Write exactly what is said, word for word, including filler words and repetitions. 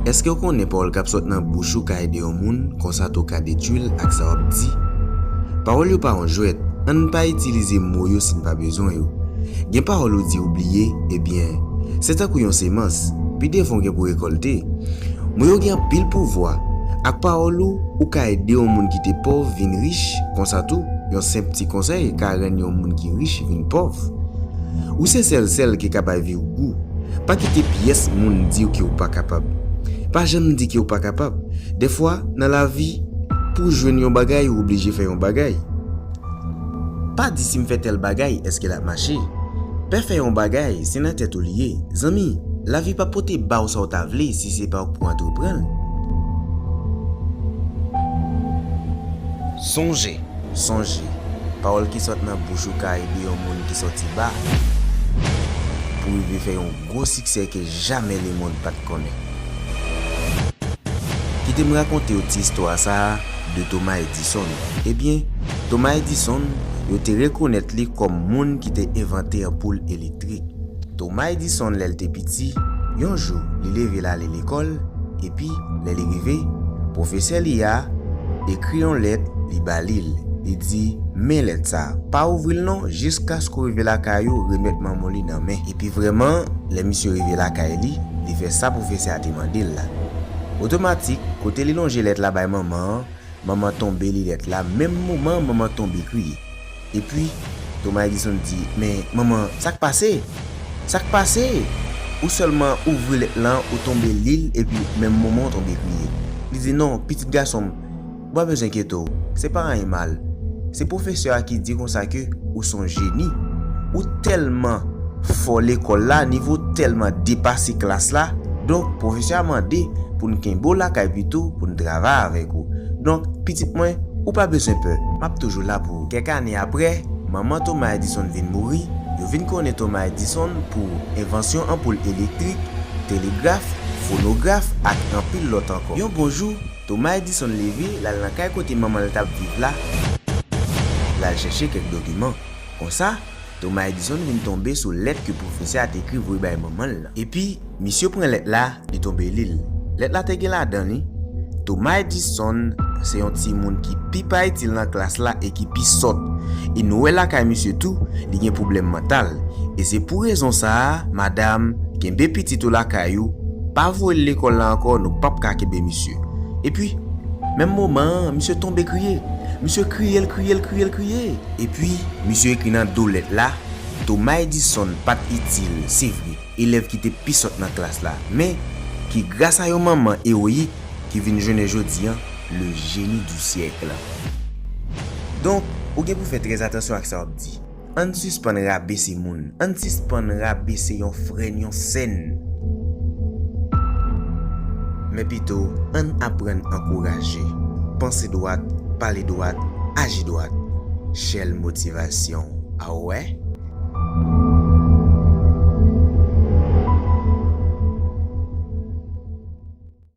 Èske w konnen pawòl k ap sot nan bouch ou ka ede yon moun, konsa tou ka detwi l ak sa w ap di? Pawòl yo pa yon jwèt, ann pa itilize mo yo si n pa bezwen yo. Gen pawòl ou di ou bliye, ebyen, se tankou yon semans, pi devan w gen pou rekòlte. Mo yo gen anpil pouvwa. Ak pawòl ou, ou ka ede yon moun ki te pòv vin rich, konsa tou, yon senp ti konsèy ka rann yon moun ki rich vin pòv. Ou se sèl sèl ki ka bay vi w gou. Pa kite pyès moun di w ke w pa kapab. Pa janm di ke w pa kapab. Dèfwa, nan lavi, pou w jwenn yon bagay, ou oblije fè yon bagay. Pa di si m fè tèl bagay, èske l ap mache? Pè fè yon bagay, se nan tèt ou li ye. Zanmi, lavi p ap pote ba w sa w ta vle si se pa w k pou antreprann l. Sonje, sonje, pawòl ki sot nan bouch ou ka ede yon moun ki sòti ba pou rive fè yon gwo siksè ke jamè lemonn pa t konnen. Kite m rakonte w ti istwa sa a de Thomas Edison. Ebyen, Thomas Edison, yo te rekonèt li kòm moun ki te envante anpoul elektrik. Thomas Edison, lè l te piti, yon jou, li leve l ale lekòl, epi, lè li rive, pwofesè li a ekri yon lèt, li ba li l. Li di, "Men lèt sa a, pa ouvri l non, jiskaske w rive lakay ou, remèt manman w li nan men." Epi vrèman, lè misye rive lakay li, li fè sa pwofesè a te mande l la. Otomatik, kote li lonje lèt la bay manman an, manman tonbe li lèt la, menm moman an manman tonbe kriye. Epi, Thomas Edison di, "Men, manman, sa k pase? Sa k pase? Ou sèlman ouvri lèt lan, ou tonbe li l, epi menm moman w tonbe kriye." Li di, "Non, pitit gason m, ou pa bezwen enkyete w, se pa anyen mal. Se pwofesè a ki di konsa ke ou se yon jeni. Ou tèlman fò lekòl la, nivo w tèlman depase klas la, donk pwofesè a mande pou n kenbe w lakay pito, pou n travay avèk ou. Donk, pitit mwen, ou pa bezwen pè, m ap toujou la pou ou." Kèk ane apre, manman Thomas Edison vin mouri, yo vin konnen Thomas Edison pou envansyon anpoul elektrik, telegraf, fonograf ak anpil lòt ankò. Yon bon jou, Thomas Edison leve, l al nan kay kote manman l t ap viv la, l al chèche kèk dokiman. Konsa, Thomas Edison vin tonbe sou lèt ke pwofesè a te ekri voye bay manman l lan. Epi, misye pran lèt la, li tonbe li l. Lèt la te gen ladan li, Thomas Edison se yon timoun ki pi pa itil nan klas la e ki pi sòt. E nou wè lakay misye tou, li gen pwoblèm mantal. E se pou rezon sa a, madanm, kenbe pitit ou lakay ou, pa voye l lekòl la ankò, nou p ap ka kenbe misye. Epi, menm moman an, misye tonbe kriye. Misye kriye, l kriye, l kriye, l kriye. Epi, misye ekri nan do lèt la, Thomas Edison pa t itil, se vre, elèv ki te pi sòt nan klas la, men ki gras a yon manman ewoyik ki vin jounen jodi an, le génie du siècle. Donk, ou gen pou fè trè atansyon ak sa w ap di. Ann sispann rabese moun, ann sispann rabese yon frè n, yon sè n. Men pito, ann aprann ankouraje. Panse dwat, pale dwat, aji dwat. Shell Motivation. A w wè?